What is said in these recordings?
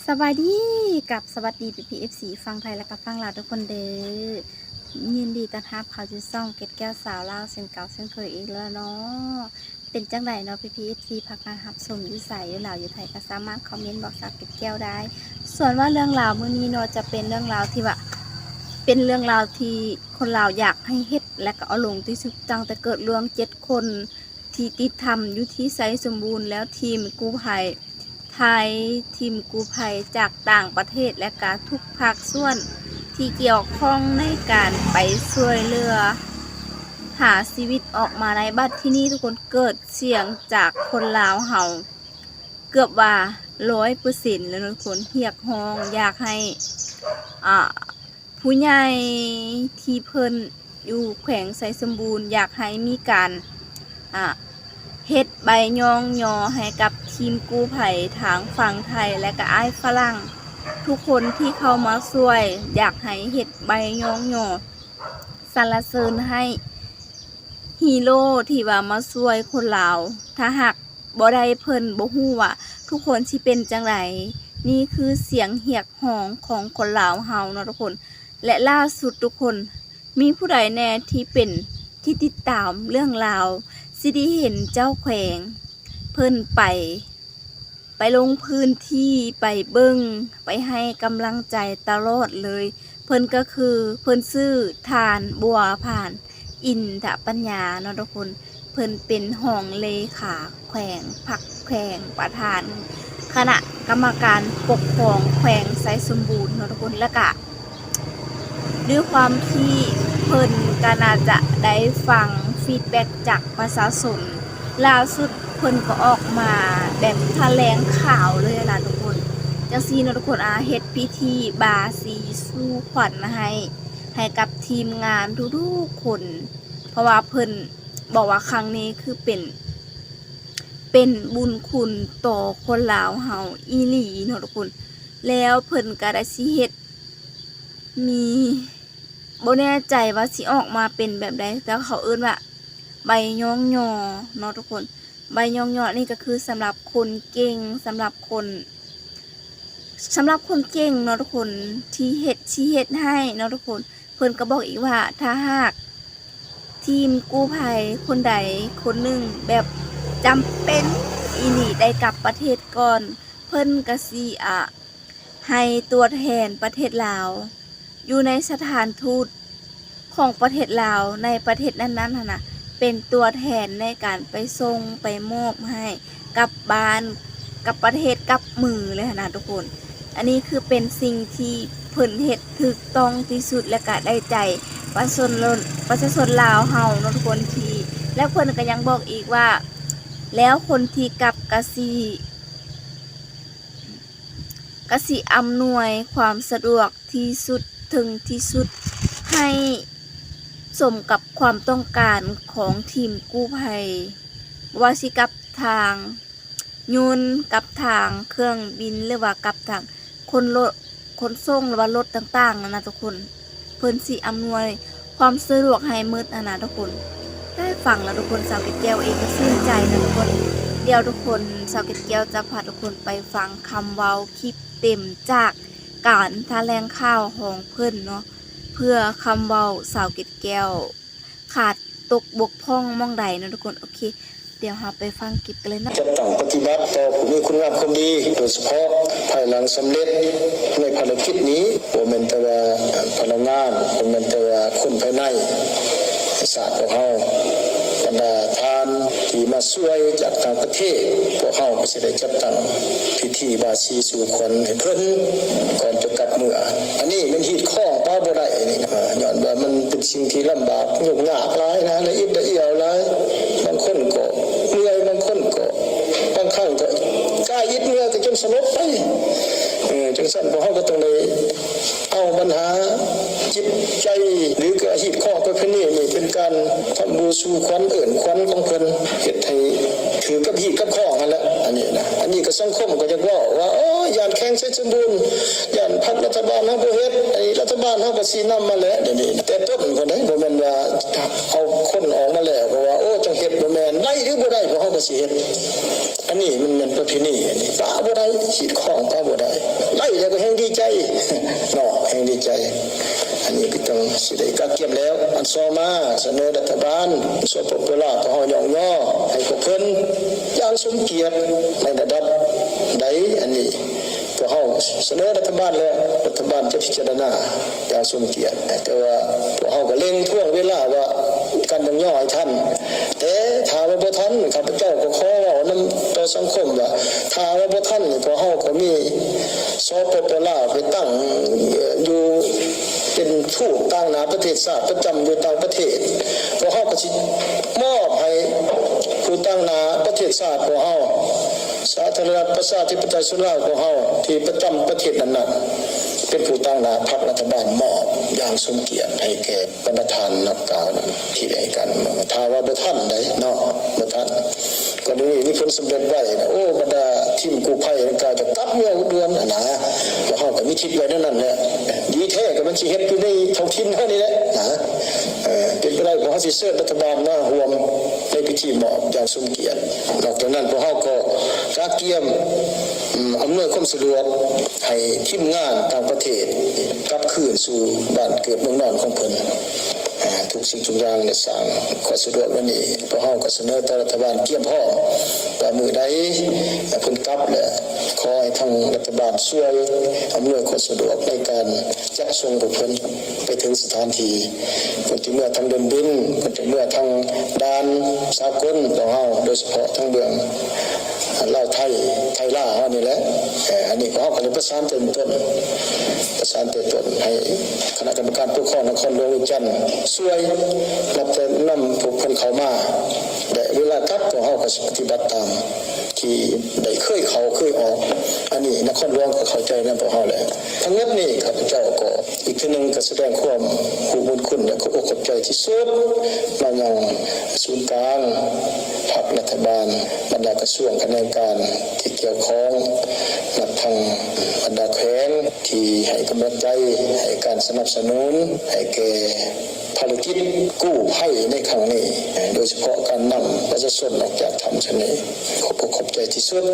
ສະບາຍດີກັບສະຫວັດດີພີ່ໆ ເອັຟຊີ ຝັ່ງໄທ ແລະກະຝັ່ງລາວທຸກຄົນເດີ້. ຍິນດີຕ້ອນຮັບເຂົ້າສູ່ຊ່ອງເກັດແກ້ວຊາວລາວເຊັ່ນເກົ່າເຊັ່ນເຄີຍອີກແລ້ວເນາະ. ເປັນຈັ່ງໃດເນາະພີ່ໆ ເອັຟຊີ ພາກັນຮັບຊົມຢູ່ໃສ ຢູ່ລາວຢູ່ໄທ ກະສາມາດຄອມເມັນບອກສາວເກັດແກ້ວໄດ້. ສ່ວນວ່າເລື່ອງລາວມື້ນີ້ເນາະ ຈະເປັນເລື່ອງລາວທີ່ວ່າ ເປັນເລື່ອງລາວທີ່ຄົນລາວຢາກໃຫ້ເຮັດ ແລະກະເອົາລົງທີ່ສຸດ ຕັ້ງແຕ່ເກີດເລື່ອງເຈັດຄົນ ທີ່ຕິດຖ້ຳຢູ່ທີ່ໄຊສົມບູນ ແລ້ວທີມກູ້ໄພໄທ, ທີມກູ້ໄພຈາກຕ່າງປະເທດ ແລະກະທຸກພາກສ່ວນທີ່ກ່ຽວຂ້ອງໃນການໄປຊ່ວຍເຫຼືອຫາຊີວິດອອກມາໄດ້. ບັດທີນີ້ທຸກຄົນ ເກີດສຽງຈາກຄົນລາວເຮົາເກືອບວ່າຮ້ອຍເປີເຊັນແລ້ວເນາະທຸກຄົນ ຮຽກຮ້ອງຢາກໃຫ້ ອ່າ ຜູ້ໃຫຍ່ທີ່ເພິ່ນຢູ່ແຂວງໄຊສົມບູນ ຢາກໃຫ້ມີການ ອ່າ ເຮັດໃບຍ້ອງຍໍໃຫ້ກັບທີມກູ້ໄພທາງຝັ່ງໄທ ແລະກະອ້າຍຝຣັ່ງທຸກຄົນທີ່ເຂົ້າມາຊ່ວຍ ຢາກໃຫ້ເຮັດໃບຍ້ອງຍໍສັນລະເສີນໃຫ້ ຮີໂຣທີ່ວ່າມາຊ່ວຍຄົນລາວ. ຖ້າຫາກບໍ່ໄດ້ເພິ່ນ ບໍ່ຮູ້ວ່າທຸກຄົນຊິເປັນຈັ່ງໃດ. ນີ້ຄືສຽງຮຽກຮ້ອງຂອງຄົນລາວເຮົາເນາະທຸກຄົນ. ແລະລ່າສຸດທຸກຄົນ ມີຜູ້ໃດແດ່ທີ່ເປັນ ທີ່ຕິດຕາມເລື່ອງລາວ ຊິໄດ້ເຫັນເຈົ້າແຂວງເພິ່ນໄປ ໄປລົງພື້ນທີ່ ໄປເບິ່ງ ໄປໃຫ້ກຳລັງໃຈຕະຫຼອດເລີຍ. ເພິ່ນກະຄື ເພິ່ນຊື່ທ່ານ ບົວຜານ ອິນທະປັນຍາເນາະທຸກຄົນ. ເພິ່ນເປັນຮອງເລຂາແຂວງ ພັກແຂວງ ປະທານຄະນະກຳມະການປົກຄອງແຂວງໄຊສົມບູນເນາະທຸກຄົນ. ແລະກະ ດ້ວຍຄວາມທີ່ເພິ່ນກະໜ້າຈະໄດ້ຟັງຟີດແບັກຈາກປະຊາຊົນ ລ່າສຸດເພິ່ນກໍອອກມາແບບຖະແຫຼງຂ່າວເລີຍນະທຸກຄົນ ຈັ່ງຊີ້ເນາະທຸກຄົນ. ອາ ເຮັດພິທີບາສີສູ່ຂວັນໃຫ້ ໃຫ້ກັບທີມງານທຸກໆຄົນ ເພາະວ່າເພິ່ນບອກວ່າຄັ້ງນີ້ຄືເປັນ ເປັນບຸນຄຸນຕໍ່ຄົນລາວເຮົາອີ່ຫຼີເນາະທຸກຄົນ. ແລ້ວເພິ່ນກະໄດ້ຊິເຮັດ ມີ ບໍ່ແນ່ໃຈວ່າຊິອອກມາເປັນແບບໃດ ແຕ່ເຂົາເອີ້ນວ່າໃບຍ້ອງຍໍເນາະທຸກຄົນ. ໃບຍ້ອງຍໍນີ້ກະຄືສຳລັບຄົນເກັ່ງ ສຳລັບຄົນ ສຳລັບຄົນເກັ່ງເນາະທຸກຄົນ ທີ່ເຮັດ ຊິເຮັດໃຫ້ເນາະທຸກຄົນ. ເພິ່ນກະບອກອີກວ່າ ຖ້າຫາກທີມກູ້ໄພຄົນໃດຄົນໜຶ່ງແບບຈຳເປັນອີ່ຫຼີໄດ້ກັບປະເທດກ່ອນ ເພິ່ນກະຊິ ອາ ໃຫ້ຕົວແທນປະເທດລາວ ຢູ່ໃນສະຖານທູດຂອງປະເທດລາວໃນປະເທດນັ້ນໆຫັ້ນນະ ເປັນຕົວແທນໃນການໄປສົ່ງໄປມອບໃຫ້ກັບບ້ານ ກັບປະເທດ ກັບມືເລີຍຫັ້ນນະທຸກຄົນ. ອັນນີ້ຄືເປັນສິ່ງທີ່ເພິ່ນເຮັດຖືກຕ້ອງທີ່ສຸດ ແລະກະໄດ້ໃຈປະຊາຊົນ ປະຊາຊົນລາວເຮົາເນາະທຸກຄົນ ທີ່ ແລະເພິ່ນກະຍັງບອກອີກວ່າ ແລ້ວຄົນທີ່ກັບກະຊິ ກະຊິອຳນວຍຄວາມສະດວກທີ່ສຸດເຖິງທີ່ສຸດ ໃຫ້ສົມກັບຄວາມຕ້ອງການຂອງທີມກູ້ໄພ ບໍ່ວ່າຊິກັບທາງຍົນ ກັບທາງເຄື່ອງບິນ ຫຼືວ່າກັບທາງຂົນລົດ ຂົນສົ່ງ ຫຼືວ່າລົດຕ່າງໆຫັ້ນນະທຸກຄົນ. ເພິ່ນຊິອຳນວຍຄວາມສະດວກໃຫ້ໝົດຫັ້ນນະທຸກຄົນ. ໄດ້ຟັງແລ້ວທຸກຄົນ ສາວເກັດແກ້ວເອງກະຊື່ນໃຈນະທຸກຄົນ. ດຽວທຸກຄົນ ສາວເກັດແກ້ວຈະພາທຸກຄົນໄປຟັງຄຳເວົ້າຄລິບເຕັມຈາກການຖະແຫຼງຂ່າວຂອງເພິ່ນເນາະ ເພື່ອຄຳເວົ້າສາວເກັດແກ້ວຂາດຕົກບົກຜ່ອງໝ່ອງໃດເນາະທຸກຄົນ. ໂອເຄ ດຽວເຮົາໄປຟັງຄລິບກັນເລີຍເນາະ. ຈັດຕັ້ງປະຕິບັດຕໍ່ຜູ້ມີຄຸນງາມຄວາມດີ ໂດຍສະເພາະພາຍຫຼັງສຳເລັດໃນພາລະກິດນີ້ ບໍ່ແມ່ນແຕ່ວ່າພະນັກງານ ບໍ່ແມ່ນແຕ່ວ່າຄົນພາຍໃນຊາດຂອງເຮົາ, ບັນດາທ່ານທີ່ມາຊ່ວຍຈາກຕ່າງປະເທດ ພວກເຮົາກໍຊິໄດ້ຈັດຕັ້ງພິທີບາສີສູ່ຂວັນໃຫ້ເພິ່ນ ກ່ອນຈະກັບເມືອ. ອັນນີ້ແມ່ນຮີດຄອງປະບໍ່ໄດ້ນີ້ ຍ້ອນວ່າມັນເປັນສິ່ງທີ່ລຳບາກ ຫຍຸ້ງຍາກຫຼາຍນະ ລະອິດລະອຽວຫຼາຍ. ບາງຄົນກໍເມື່ອຍ ບາງຄົນກໍ ບາງຄັ້ງກໍກາຍອິດເມື່ອຍກໍຈົນສະຫຼົບໄປ. ເອີ ຈັ່ງຊັ້ນພວກເຮົາກໍຕ້ອງໄດ້ເອົາບັນຫາຈິດໃຈ ຫຼືກໍຮີດຄອງປະເພນີນີ້ ເປັນການທຳບູສູ່ຂວັນ ເອີ້ນຂວັນຂອງເພິ່ນ ເຮັດໃຫ້ຖືກກັບຮີດກັບຄອງຫັ້ນແຫຼະ. ອັນນີ້ນະ ອັນນີ້ກໍສັງຄົມກໍຢາກເວົ້າວ່າ ໂອ້ ຢ້ານແຂວງໄຊສົມບູນ ຢ້ານພັກລັດຖະບານເຮົາບໍ່ເຮັດ ອັນນີ້ລັດຖະບານເຮົາກໍຊີ້ນຳມາແລ້ວ ດຽວນີ້ນະ ແຕ່ຕົ້ນພຸ້ນເດ້ ບໍ່ແມ່ນວ່າເອົາຄົນອອກມາແລ້ວກໍວ່າ ໂອ້ ຈັ່ງເຮັດ ບໍ່ແມ່ນ ໄດ້ຫຼືບໍ່ໄດ້ ພວກເຮົາກໍຊິເຮັດ. ອັນນີ້ມັນແມ່ນປະເພນີ ອັນນີ້ປະບໍ່ໄດ້ ຮີດຄອງປະບໍ່ໄດ້. ງດີໃຈເນາະ ແຮງດີໃຈ. ອັນນີ້ກໍຕ້ອງຊິໄດ້ກະກຽມແລ້ວ. ອັນສອງມາສະເໜີລັດຖະບານ ສປປ ລາວ ພວກເຮົາຍ້ອງຍໍໃຫ້ພວກເພິ່ນຢ່າງສົມກຽດໃນລະດັບໃດ. ອັນນີ້ພວກເຮົາສະເໜີລັດຖະບານແລ້ວ ລັດຖະບານຈະພິຈາລະນາຢ່າງສົມກຽດ. ແຕ່ວ່າພວກເຮົາກໍເລັ່ງທວງເວລາວ່າການຍ້ອງຍໍໃຫ້ທັນ. ແຕ່ຖ້າວ່າບໍ່ທັນ ຂ້າພະເຈົ້າກໍຂໍເວົ້ານຳຕໍ່ສັງຄົມວ່າ ຖ້າວ່າບໍ່ທັນນີ້ ພວກເຮົາກໍມີ ສປປ ລາວ ໄປຕັ້ງຢູ່ເປັນທູດຕາງໜ້າປະເທດຊາດປະຈຳຢູ່ຕ່າງປະເທດ. ພວກເຮົາກໍຊິມອບໃຫ້ຜູ້ຕາງໜ້າປະເທດຊາດຂອງເຮົາ ສາທາລະນະລັດປະຊາທິປະໄຕສ່ວນລາວຂອງເຮົາ ທີ່ປະຈຳປະເທດນັ້ນໆ ເປັນຜູ້ຕາງໜ້າພັກລັດຖະບານ ມອບຢ່າງສົມກຽດໃຫ້ແກ່ ບັນດາທ່ານນັກຂ່າວນັ້ນທີ່ໄດ້ໃຫ້ການ ຖ້າວ່າບໍ່ທັນໃດເນາະ ບໍ່ທັນ ກໍໄດ້ມີຜົນສຳເລັດໄວນະ. ໂອ້ ບັນດາທີມກູ້ໄພນັ້ນກໍຈະກັບເມືອດ່ວນຫັ້ນນະ ພວກເຮົາກໍມີທິດໄວ້ແນວນັ້ນແຫຼະ. ດີແທ້ກໍມັນຊິເຮັດຢູ່ໃນທ້ອງຖິ່ນເຮົານີ້ແຫຼະນະ. ເອີ ເປັນໄປໄດ້ ພວກເຮົາຊິເຊີນລັດຖະບານມາຮ່ວມໃນພິທີມອບຢ່າງສົມກຽດ. ນອກຈາກນັ້ນ ພວກເຮົາກໍກະກຽມ ອຳນວຍຄວາມສະດວກໃຫ້ທີມງານຕ່າງປະເທດກັບຄືນສູ່ບ້ານເກີດເມືອງນອນຂອງເພິ່ນ ອາ ທຸກສິ່ງທຸກຢ່າງ ແລະ ສ້າງຄວາມສະດວກແນວນີ້. ພວກເຮົາກໍສະເໜີຕໍ່ລັດຖະບານກຽມພ້ອມວ່າມື້ໃດເພິ່ນກັບ ແລະ ຂໍໃຫ້ທາງລັດຖະບານຊ່ວຍອຳນວຍຄວາມສະດວກໃນການຈັດສົ່ງພວກເພິ່ນໄປເຖິງສະຖານທີ່. ເພິ່ນຈະເມືອທາງເດີ່ນບິນ ເພິ່ນຈະເມືອທາງດ່ານສາກົນຂອງເຮົາ ໂດຍສະເພາະທາງເບື້ອງ ລາວໄທ ໄທລາວເຮົານີ້ແຫຼະ. ເອີ ອັນນີ້ພວກເຮົາກໍໄດ້ປະສານແຕ່ຕົ້ນ ປະສານແຕ່ຕົ້ນໃຫ້ຄະນະກຳມະການປົກຄອງນະຄອນຫຼວງວຽງຈັນຊ່ວຍ ນັບແຕ່ນຳພວກເພິ່ນເຂົ້າມາ ແລະ ເວລາກັບ ພວກເຮົາກໍຊິປະຕິບັດຕາມທີ່ໄດ້ເຄີຍເຂົ້າເຄີຍອອກ. ອັນນີ້ນະຄອນຫຼວງກໍເຂົ້າໃຈນຳພວກເຮົາແຫຼະ. ທັງໝົດນີ້ ຂ້າພະເຈົ້າກໍອີກເທື່ອໜຶ່ງກໍສະແດງຄວາມຮູ້ບຸນຄຸນ ແລະ ຂອບອົກຂອບໃຈທີ່ສຸດມາຍັງສູນກາງພັກລັດຖະບານ, ບັນດາກະຊວງຂະແໜງການທີ່ກ່ຽວຂ້ອງ, ນັບທັງບັນດາແຂວງທີ່ໃຫ້ກຳລັງໃຈ, ໃຫ້ການສະໜັບສະໜູນໃຫ້ແກ່ພາລະກິດກູ້ໄພໃນຄັ້ງນີ້, ໂດຍສະເພາະການນຳປະຊາຊົນອອກຈາກຖ້ຳຊະນີ້. ຂໍຂອບອົກຂອບໃຈທີ່ສຸດ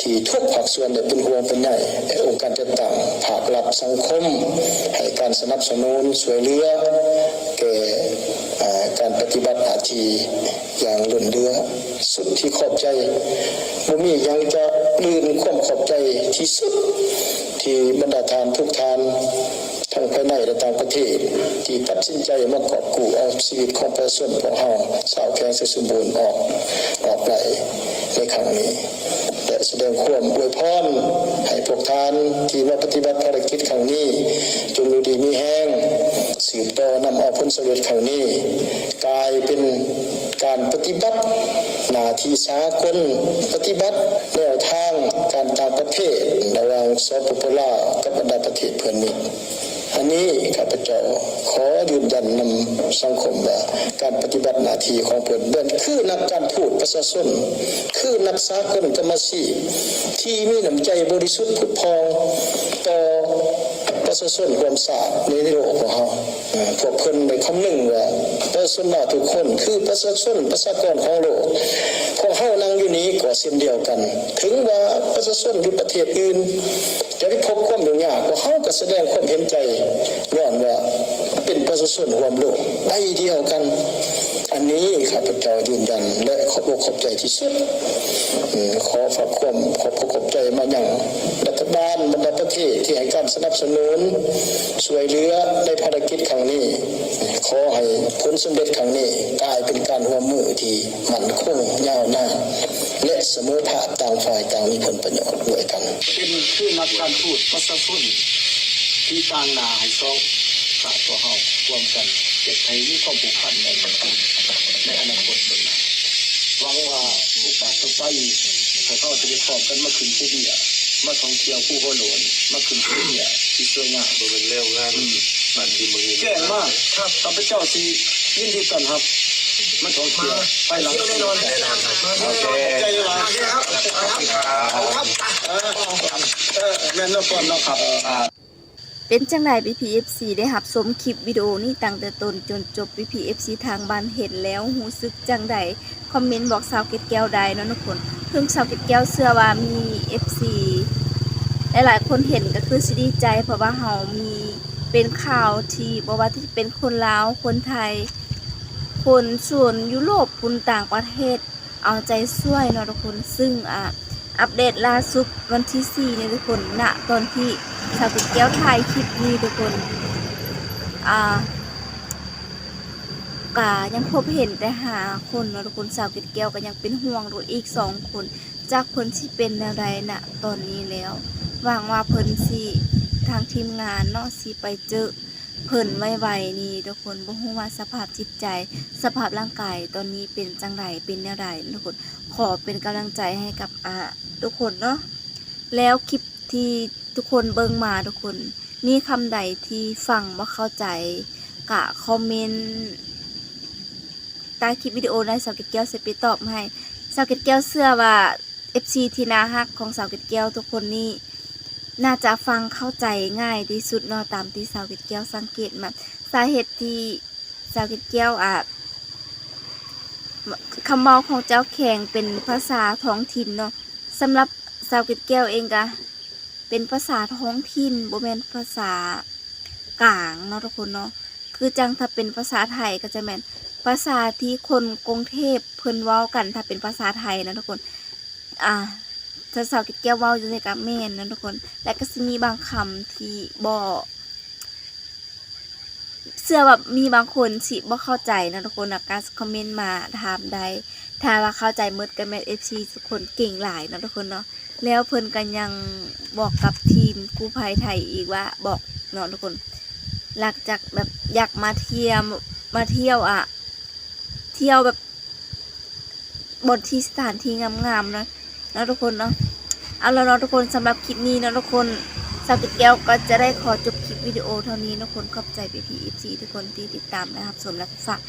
ທີ່ທຸກພາກສ່ວນໄດ້ເປັນຫ່ວງເປັນໃຍ, ອົງການຈັດຕັ້ງ, ພາກລັດ, ສັງຄົມ ໃຫ້ການສະໜັບສະໜູນຊ່ວຍເຫຼືອແກ່ ອາ ການປະຕິບັດໜ້າທີ່ຢ່າງລົ້ນເຫຼືອ. ສຸດທີ່ຂອບໃຈ, ບໍ່ມີຫຍັງຈະລື່ນຄວາມຂອບໃຈທີ່ສຸດ ທີ່ບັນດາທ່ານທຸກທ່ານ ທັງພາຍໃນ ແລະ ຕ່າງປະເທດ ທີ່ຕັດສິນໃຈມາກອບກູ້ເອົາຊີວິດຂອງປະຊາຊົນພວກເຮົາ ຊາວແຂວງໄຊສົມບູນ ອອກ ອອກໄດ້ໃນຄັ້ງນີ້ ແລະ ສະແດງຄວາມອວຍພອນໃຫ້ພວກທ່ານທີ່ມາປະຕິບັດພາລະກິດຄັ້ງນີ້ ຈົ່ງຢູ່ດີມີແຮງ, ສືບຕໍ່ນຳເອົາຜົນສຳເລັດຄັ້ງນີ້ ກາຍເປັນການປະຕິບັດໜ້າທີ່ສາກົນ, ປະຕິບັດແນວທາງການຕ່າງປະເທດລະຫວ່າງ ສປປ ລາວ ກັບບັນດາປະເທດເພື່ອນມິດ. ອັນນີ້ຂ້າພະເຈົ້າຂໍຢືນຢັນນຳສັງຄົມວ່າ ການປະຕິບັດໜ້າທີ່ຂອງເພິ່ນແມ່ນຄືນັກການທູດປະຊາຊົນ, ຄືນັກສາກົນກຳມະຊີບທີ່ມີນ້ຳໃຈບໍລິສຸດຜຸດຜ່ອງຕໍ່ປະຊາຊົນຮ່ວມຊາດໃນໂລກຂອງເຮົາ. ພວກເພິ່ນໄດ້ຄຳນຶງວ່າ ປະຊາຊົນລາວທຸກຄົນຄືປະຊາຊົນ ປະຊາກອນຂອງໂລກ. ພວກເຮົານັ່ງຢູ່ນີ້ກໍເຊັ່ນດຽວກັນ, ເຖິງວ່າປະຊາຊົນຢູ່ປະເທດອື່ນຈະໄດ້ພົບຄວາມຫຍຸ້ງຍາກ, ພວກເຮົາກໍສະແດງຄວາມເຫັນໃຈ ຍ້ອນວ່າເປັນປະຊາຊົນຮ່ວມໂລກໃບດຽວກັນ. ອັນນີ້ຂ້າພະເຈົ້າຢືນຢັນ ແລະ ຂອບອົກຂອບໃຈທີ່ສຸດ. ຂໍຝາກຄວາມຂອບອົກຂອບໃຈມາຍັງລັດຖະບານບັນດາປະເທດທີ່ໃຫ້ການສະໜັບສະໜູນ ຊ່ວຍເຫຼືອໃນພາລະກິດຄັ້ງນີ້. ຂໍໃຫ້ຜົນສຳເລັດຄັ້ງນີ້ກາຍເປັນການຮ່ວມມືທີ່ໝັ້ນຄົງຍາວນານ ແລະ ສະເໝີພາບ, ຕ່າງຝ່າຍຕ່າງມີຜົນປະໂຫຍດດ້ວຍກັນ. ເປັນຄືນັກການທູດປະຊາຊົນທີ່ຕາງໜ້າໃຫ້ສອງຊາດຂອງເຮົາຮ່ວມກັນເຮັດໃຫ້ມີຄວາມຜູກພັນແໜ້ນແຟ້ນໃນອະນາຄົດເບື້ອງໜ້າ. ຫວັງວ່າໂອກາດຕໍ່ໄປ ພວກເຮົາຈະໄດ້ພ້ອມກັນມາຂຶ້ນພູເບ້ຍ, ມາທ່ອງທ່ຽວພູຫົວໂລ້ນ, ມາຂຶ້ນພູເບ້ຍທີ່ສວຍງາມ. ບໍ່ແມ່ນແນວງານ ອືມ ບ້ານທີ່ມື້ນີ້ ແຈ້ງມາ. ຂ້າພະເຈົ້າຊິຍິນດີຕ້ອນຮັບມາທ່ອງທ່ຽວພາຍຫຼັງ. ມາທ່ຽວແນ່ນອນ. ໂອເຄ ຂອບໃຈຫຼາຍໆ. ເອີ ເອີ ແມ່ນເນາະ ກ່ອນເນາະ. ເປັນຈັ່ງໃດ ພີ່ໆ ເອັຟຊີ ໄດ້ຮັບຊົມຄລິບວິດີໂອນີ້ຕັ້ງແຕ່ຕົ້ນຈົນຈົບ? ພີ່ໆ ເອັຟຊີ ທາງບ້ານເຫັນແລ້ວຮູ້ສຶກຈັ່ງໃດ? ຄອມເມັນບອກສາວເກັດແກ້ວໄດ້ເນາະທຸກຄົນ. ເຖິງສາວເກັດແກ້ວເຊື່ອວ່າມີເອັຟຊີ ຫຼາຍໆຄົນເຫັນກໍຄືຊິດີໃຈ ເພາະວ່າເຮົາມີເປັນຂ່າວທີ່ບໍ່ວ່າຈະເປັນຄົນລາວ ຄົນໄທ ຄົນສ່ວນຢູໂຣບ ຄົນຕ່າງປະເທດ ເອົາໃຈຊ່ວຍເນາະທຸກຄົນ. ຊຶ່ງ ອາ ອັບເດດລ່າສຸດວັນທີສີ່ນີ້ທຸກຄົນ ນະຕອນທີ່ສາວເກັດແກ້ວຖ່າຍຄລິບນີ້ທຸກຄົນ ອາ ກະຍັງພົບເຫັນແຕ່ຫ້າຄົນເນາະທຸກຄົນ. ສາວເກັດແກ້ວກໍຍັງເປັນຫ່ວງໂດຍອີກສອງຄົນ ຈັກເພິ່ນຊິເປັນແນວໃດນະຕອນນີ້ແລ້ວ. ຫວັງວ່າເພິ່ນຊິ ທາງທີມງານເນາະ ຊິໄປເຈີເພິ່ນໄວໆນີ້ທຸກຄົນ. ບໍ່ຮູ້ວ່າສະພາບຈິດໃຈ ສະພາບຮ່າງກາຍຕອນນີ້ເປັນຈັ່ງໃດ ເປັນແນວໃດທຸກຄົນ. ຂໍເປັນກຳລັງໃຈໃຫ້ກັບ ອາ ທຸກຄົນເນາະ. ແລ້ວຄລິບທີ່ທຸກຄົນເບິ່ງມາທຸກຄົນ ມີຄຳໃດທີ່ຟັງບໍ່ເຂົ້າໃຈ ກະຄອມເມັນໃຕ້ຄລິບວິດີໂອໄດ້ ສາວເກັດແກ້ວຊິໄປຕອບໃຫ້. ສາວເກັດແກ້ວເຊື່ອວ່າ ເອັຟຊີ ທີ່ໜ້າຮັກຂອງສາວເກັດແກ້ວທຸກຄົນນີ້ ໜ້າຈະຟັງເຂົ້າໃຈງ່າຍທີ່ສຸດເນາະ ຕາມທີ່ສາວເກັດແກ້ວສັງເກດມາ. ສາເຫດທີ່ສາວເກັດແກ້ວ ອາ ຄຳເວົ້າຂອງເຈົ້າແຂງເປັນພາສາທ້ອງຖິ່ນເນາະ. ສຳລັບສາວເກັດແກ້ວເອງກະເປັນພາສາທ້ອງຖິ່ນ ບໍ່ແມ່ນພາສາກາງເນາະທຸກຄົນເນາະ. ຄືຈັ່ງຖ້າເປັນພາສາໄທກໍຈະແມ່ນພາສາທີ່ຄົນກຸງເທບເພິ່ນເວົ້າກັນ ຖ້າເປັນພາສາໄທນະທຸກຄົນ. ອາ ຖ້າສາວເກັດແກ້ວເວົ້າຈັ່ງໃດກໍແມ່ນນະທຸກຄົນ. ແລະກໍຊິມີບາງຄຳທີ່ບໍ່ ເຊື່ອວ່າມີບາງຄົນຊິບໍ່ເຂົ້າໃຈນະທຸກຄົນ ກໍຄອມເມັນມາຖາມໄດ້. ຖ້າວ່າເຂົ້າໃຈໝົດກໍແມ່ນ ເອັຟຊີ ທຸກຄົນເກັ່ງຫຼາຍເນາະທຸກຄົນເນາະ. ແລ້ວເພິ່ນກໍຍັງບອກກັບທີມກູ້ໄພໄທອີກວ່າ ບອກເນາະທຸກຄົນ ຫຼັງຈາກແບບຢາກມາທ່ຽວ ມາທ່ຽວ ອາ ທ່ຽວແບບ ບ່ອນທີ່ສະຖານທີ່ງາມໆເນາະ ເນາະທຸກຄົນເນາະ. ເອົາລະເນາະທຸກຄົນ ສຳລັບຄລິບນີ້ເນາະທຸກຄົນ ສາວເກັດແກ້ວກໍຈະໄດ້ຂໍຈົບຄລິບວິດີໂອເທົ່ານີ້ເນາະທຸກຄົນ. ຂອບໃຈພີ່ໆ ເອັຟຊີ ທຸກຄົນທີ່ຕິດຕາມ ແລະ ຮັບຊົມ ແລະ ຝາກ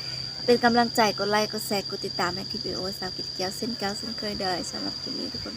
ເປັນກຳລັງໃຈ ກົດໄລ ກົດແຊ ກົດຕິດຕາມໃຫ້ຄລິບວິດີໂອສາວເກັດແກ້ວເຊັ່ນເກົ່າເຊັ່ນເຄີຍເດີ. ສຳລັບຄລິບນີ້ທຸກຄົນ